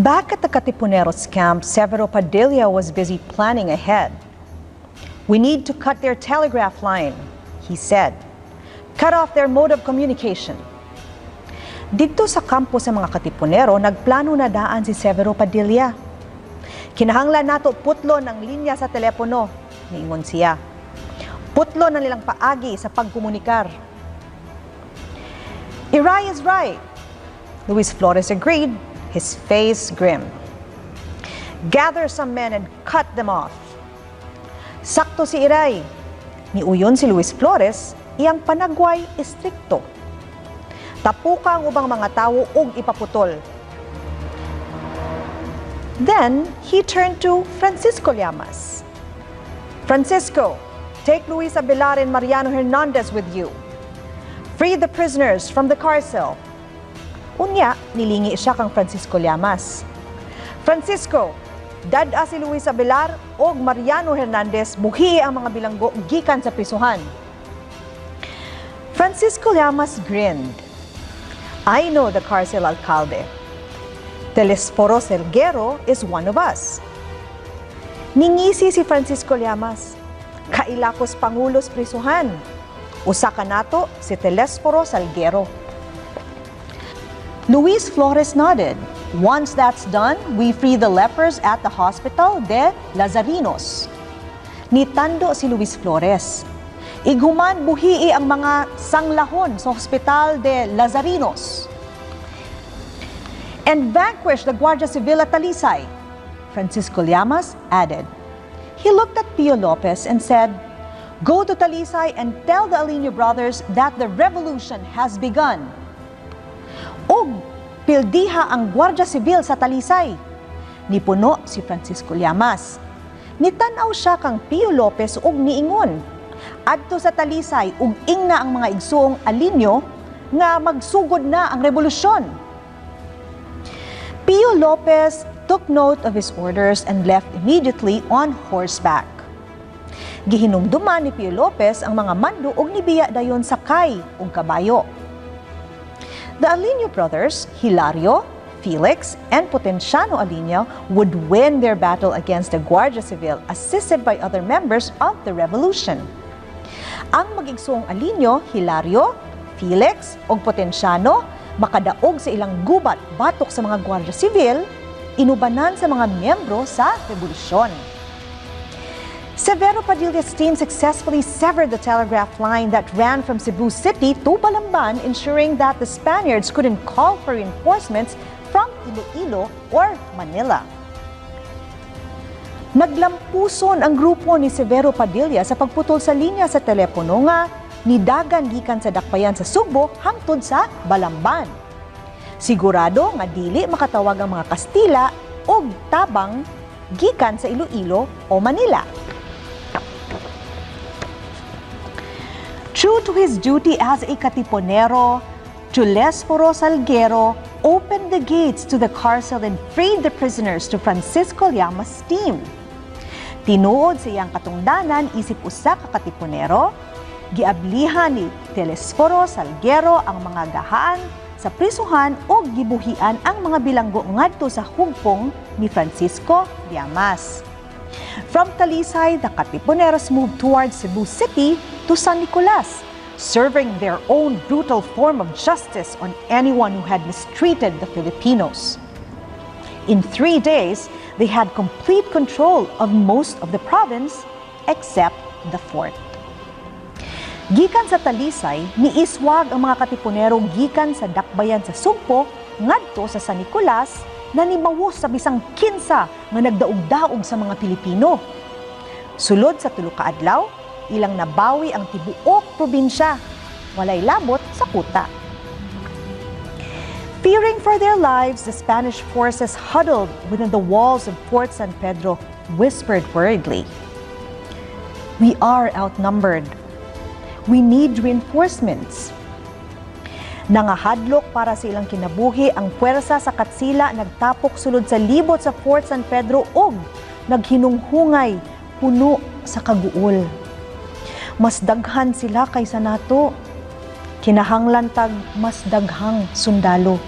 Back at the Katipuneros camp, Severo Padilla was busy planning ahead. "We need to cut their telegraph line," he said. "Cut off their mode of communication." Didto sa kampo sa mga Katipunero, nagplano na daan si Severo Padilla. "Kinahanglan nato putlon ang linya sa telepono," niingon siya. "Putlon ang ilang paagi sa pagkomunikar." "Iray is right," Luis Flores agreed, his face grim. "Gather some men and cut them off." "Sakto si Iray," niuyon si Luis Flores, iyang panagway istrikto. "Tapuka ang ubang mga tawo ug ipaputol." Then he turned to Francisco Llamas. "Francisco, take Luis Abelar and Mariano Hernandez with you. Free the prisoners from the cárcel." Unya, nilingi siya kang Francisco Llamas. "Francisco, dad-a si Luis Abelar og Mariano Hernandez, buhie ang mga bilanggo gikan sa prisuhan." Francisco Llamas grinned. "I know the cárcel alcalde. Telesforo Salguero is one of us." Ningisi si Francisco Llamas. "Kaila ko's pangulo's prisuhan. Usa ka nato si Telesforo Salguero." Luis Flores nodded. "Once that's done, we free the lepers at the Hospital de Lazarinos." Nitando si Luis Flores. "Ighuman, buhii ang mga sanglahon sa Hospital de Lazarinos." "And vanquish the Guardia Civil at Talisay," Francisco Llamas added. He looked at Pio Lopez and said, "Go to Talisay and tell the Aliño brothers that the revolution has begun. Ug pildiha ang Guardia Civil sa Talisay," nipuno si Francisco Llamas. Nitanaw siya kang Pio Lopez ug niingon, "Adto sa Talisay ug ingna ang mga igsuong Aliño nga magsugod na ang rebolusyon." Pio Lopez took note of his orders and left immediately on horseback. Gihinumduman ni Pio Lopez ang mga mando ug nibiya dayon sakay og kabayo. The Aliño brothers, Hilario, Felix, and Potenciano Aliño, would win their battle against the Guardia Civil, assisted by other members of the revolution. Ang mag-igsuong Aliño, Hilario, Felix, ug Potenciano, makadaog sa ilang gubat batok sa mga Guardia Civil, inubanan sa mga miyembro sa rebolusyon. Severo Padilla's team successfully severed the telegraph line that ran from Cebu City to Balamban, ensuring that the Spaniards couldn't call for reinforcements from Iloilo or Manila. Naglampuson ang grupo ni Severo Padilla sa pagputol sa linya sa telepono nga nidagan gikan sa dakbayan sa Sugbo hangtod sa Balamban. Sigurado nga dili makatawag ang mga Kastila og tabang gikan sa Iloilo o Manila. True to his duty as a Katipunero, Telesforo Salguero opened the gates to the cárcel and freed the prisoners to Francisco Llamas' team. Tinuod sa iyang katungdanan isip usa ka Katipunero, giablihan ni Telesforo Salguero ang mga gahaan sa prisuhan ug gibuhian ang mga bilanggo ngadto sa hugpong ni Francisco Llamas. From Talisay, the Katipuneros moved towards Cebu City to San Nicolas, serving their own brutal form of justice on anyone who had mistreated the Filipinos. In 3 days, they had complete control of most of the province except the fort. Gikan sa Talisay, niiswag ang mga Katipunero gikan sa dakbayan sa Sugbo ngadto sa San Nicolas na nimawos sa bisang kinsa nga nagdaog-daog sa mga Pilipino. Sulod sa 3 ka adlaw, ilang nabawi ang tibuok probinsya. Walay labot sa kuta. Fearing for their lives, the Spanish forces huddled within the walls of Fort San Pedro whispered worriedly, "We are outnumbered. We need reinforcements." Nangahadlok para sa ilang kinabuhi, ang puwersa sa Katsila nagtapok sulod sa libot sa Fort San Pedro ug naghinunghungay puno sa kaguol. "Mas daghan sila kaysa nato. Kinahanglan tag mas daghang sundalo."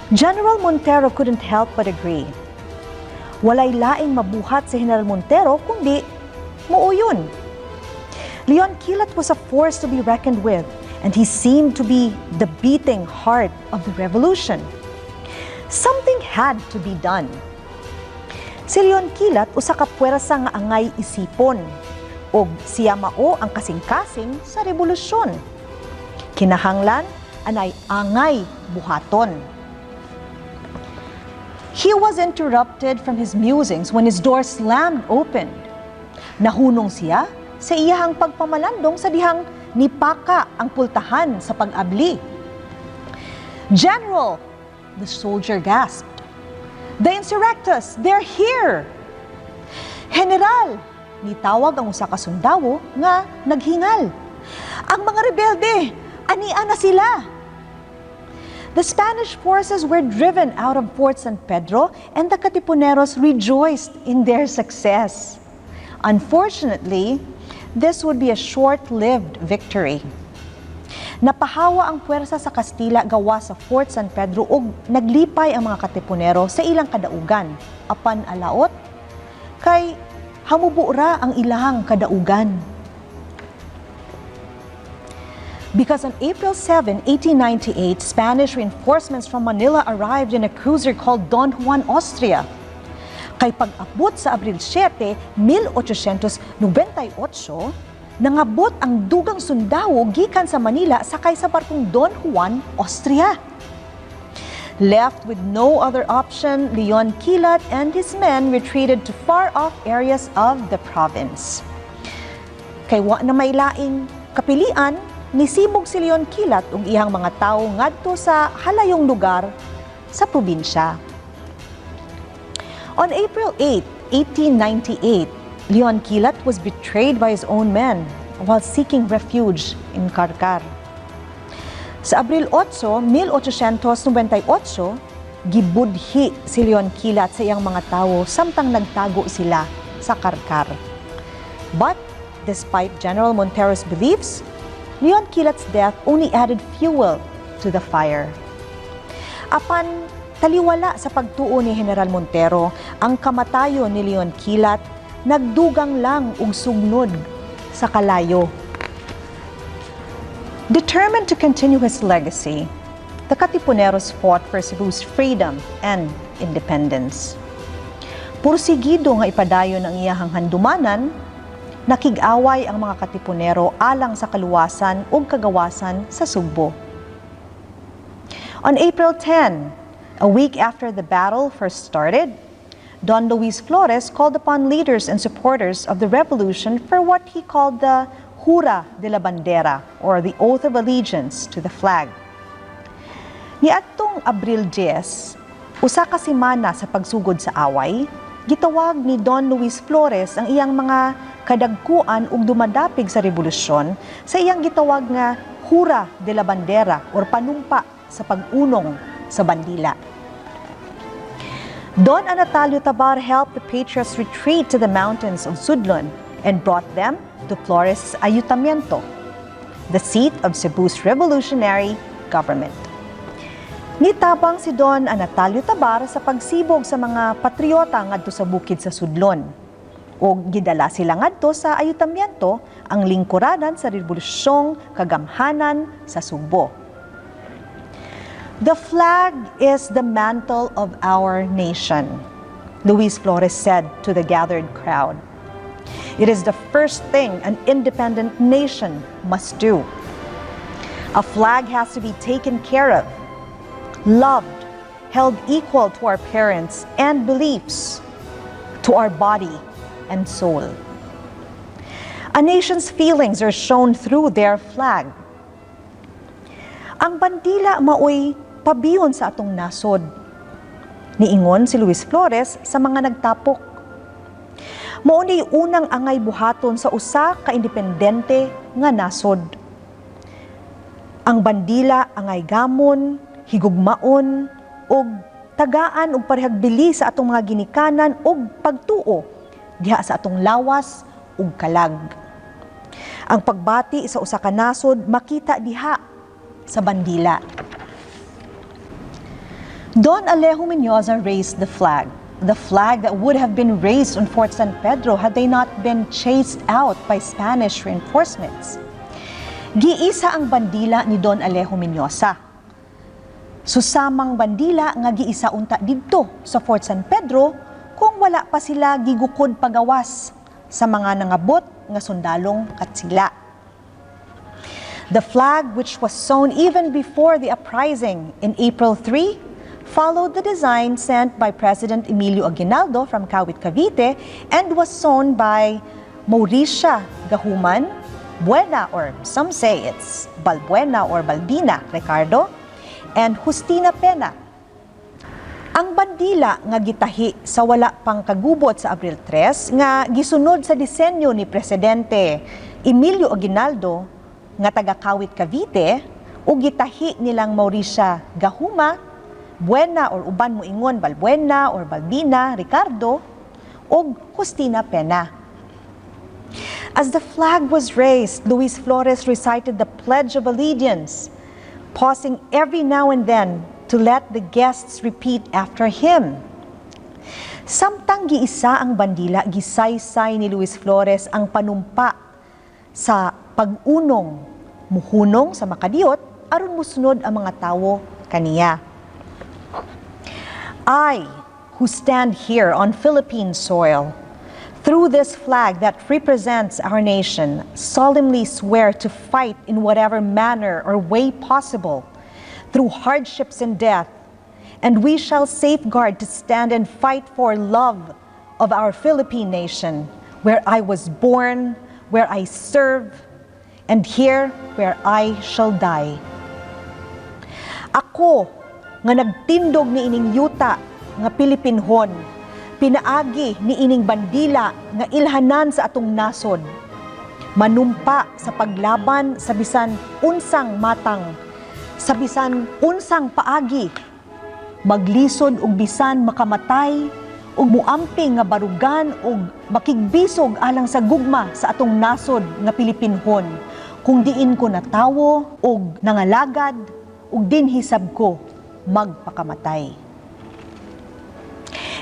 General Montero couldn't help but agree. Walay laing mabuhat si General Montero kundi muuyon. Leon Kilat was a force to be reckoned with, and he seemed to be the beating heart of the revolution. Something had to be done. Si Leon Kilat usa ka puwersa nga angay isipon ug siya mao ang kasing-kasing sa rebolusyon. Kinahanglan anay angay buhaton. He was interrupted from his musings when his door slammed open. Nahunong siya sa iyahang pagpamalandong sa dihang nipaka ang pultahan sa pag-abli. "General!" the soldier gasped. "The insurrectos! They're here!" "General!" nitawag ang usa ka sundalo nga naghingal. "Ang mga rebelde! Ania na sila!" The Spanish forces were driven out of Fort San Pedro, and the Katipuneros rejoiced in their success. Unfortunately, this would be a short-lived victory. Napahawa ang puwersa sa Kastila gawa sa Fort San Pedro ug naglipay ang mga Katipunero sa ilang kadaugan. Apan alaot, kay hamubo ra ang ilahang kadaugan. Because on April 7, 1898, Spanish reinforcements from Manila arrived in a cruiser called Don Juan Austria. Kay pag-abot sa Abril 7, 1898, nangabot ang dugang sundao gikan sa Manila sakay sa barkong Don Juan Austria. Left with no other option, Leon Kilat and his men retreated to far-off areas of the province. Kay wa na may laing kapilian, nisibog si Leon Kilat ug iyang mga tawo ngadto sa halayong lugar sa probinsya. On April 8, 1898, Leon Kilat was betrayed by his own men while seeking refuge in Carcar. Sa Abril 8, 1898, gibudhi si Leon Kilat sa iyang mga tawo samtang nagtago sila sa Carcar. But despite General Montero's beliefs, Leon Kilat's death only added fuel to the fire. Apan taliwala sa pagtuo ni General Montero, ang kamatayon ni Leon Kilat nagdugang lang og sugnod sa kalayo. Determined to continue his legacy, the Katipuneros fought for Cebu's freedom and independence. Pursigido nga ipadayon ang iyahang handumanan, nakig-away ang mga Katipunero alang sa kaluwasan ug kagawasan sa Sugbo. On April 10, a week after the battle first started, Don Luis Flores called upon leaders and supporters of the revolution for what he called the Jura de la Bandera, or the oath of allegiance to the flag. Niadtong Abril 10, usa ka semana sa pagsugod sa away, gitawag ni Don Luis Flores ang iyang mga kadagkuan ug dumadapig sa rebolusyon sa iyang gitawag nga Jura de la Bandera or panumpa sa pag-unong sa bandila. Don Anatalio Tabar helped the patriots retreat to the mountains of Sudlon and brought them to Flores Ayuntamiento, the seat of Cebu's revolutionary government. Nitabang si Don Anatalio Tabar sa pagsibog sa mga patriota ngadto sa bukid sa Sudlon. Ug gidala sila ngadto sa Ayuntamiento, ang lingkuranan sa rebolusyong kagamhanan sa Sugbo. "The flag is the mantle of our nation," Luis Flores said to the gathered crowd. "It is the first thing an independent nation must do. A flag has to be taken care of, loved, held equal to our parents and beliefs, to our body and soul. A nation's feelings are shown through their flag." "Ang bandila maoy pabiyon sa atong nasod," niingon si Luis Flores sa mga nagtapok. "Mao ni unang angay buhaton sa usa ka independente nga nasod. Ang bandila angay gamon, higugmaon ug tagaan og parehag bili sa atong mga ginikanan ug pagtuo diha sa atong lawas ug kalag. Ang pagbati sa usa ka nasod makita diha sa bandila." Don Alejo Miñoza raised the flag that would have been raised on Fort San Pedro had they not been chased out by Spanish reinforcements. Giisa ang bandila ni Don Alejo Miñoza. Susamang bandila nga giisa unta didto sa Fort San Pedro kung wala pa sila gigukod pagawas sa mga nangabot nga sundalong Katsila. The flag, which was sewn even before the uprising in April 3, followed the design sent by President Emilio Aguinaldo from Kawit, Cavite, and was sewn by Mauricia Gahuman Buena, or some say it's Balbuena or Balbina Ricardo, and Justina Pena. Ang bandila nga gitahi sa wala pang kagubot sa Abril 3 nga gisunod sa disenyo ni Presidente Emilio Aguinaldo nga taga Kawit, Cavite ug gitahi nilang Mauricia Gahuma, Buena or uban moingon Balbuena or Balbina Ricardo ug Justina Pena. As the flag was raised, Luis Flores recited the Pledge of Allegiance, pausing every now and then to let the guests repeat after him. Samtang giisa ang bandila, gisaysay ni Luis Flores ang panumpa sa pag-unong muhunong sa makadiyot aron musunod ang mga tawo kaniya. "I, who stand here on Philippine soil, through this flag that represents our nation, solemnly swear to fight in whatever manner or way possible, through hardships and death, and we shall safeguard to stand and fight for love of our Philippine nation, where I was born, where I serve, and here where I shall die." "Ako nga nagtindog ni ining yuta nga Pilipinhon, pinaagi ni ining bandila nga ilhanan sa atong nasod, manumpa sa paglaban sa bisan unsang matang, sa bisan unsang paagi, maglisod og bisan makamatay, ug muamping nga barugan ug makigbisog alang sa gugma sa atong nasod nga Pilipinhon, kung diin ko natawo ug nangalagad ug dinhi sab ko magpakamatay."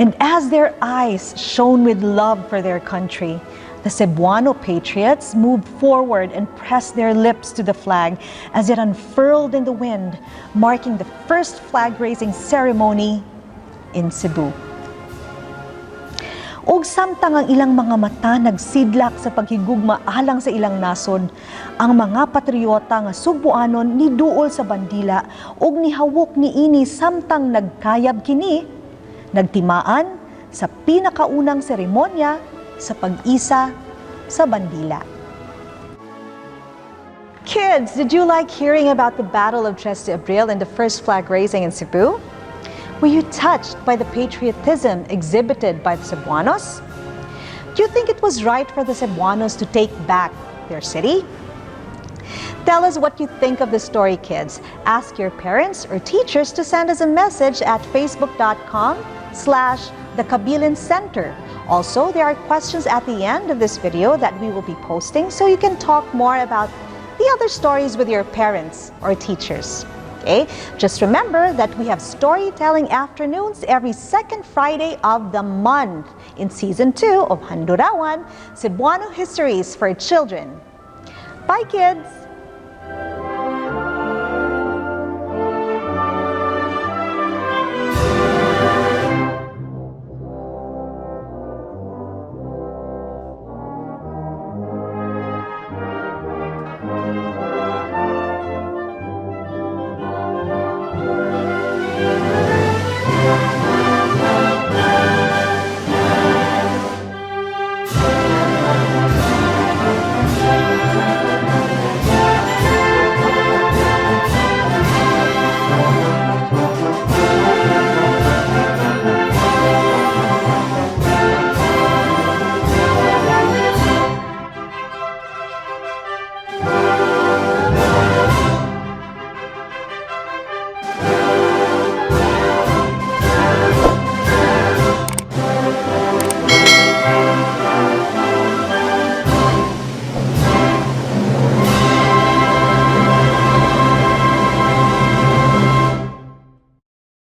And as their eyes shone with love for their country, the Cebuano patriots moved forward and pressed their lips to the flag as it unfurled in the wind, marking the first flag raising ceremony in Cebu. Ug samtang ang ilang mga mata nagsidlak sa paghigugma alang sa ilang nasod, ang mga patriota nga Sugbuanon niduol sa bandila ug nihawok niini samtang nagkayab kini, nagtimaan sa pinakaunang seremonya sa pag-isa sa bandila. Kids, did you like hearing about the Battle of Tres de Abril and the first flag raising in Cebu? Were you touched by the patriotism exhibited by the Cebuanos? Do you think it was right for the Cebuanos to take back their city? Tell us what you think of the story, kids. Ask your parents or teachers to send us a message at facebook.com/the Cabilin Center. Also, there are questions at the end of this video that we will be posting so you can talk more about the other stories with your parents or teachers. Okay? Just remember that we have storytelling afternoons every second Friday of the month in season 2 of Handurawan, Cebuano Histories for Children. Bye, kids!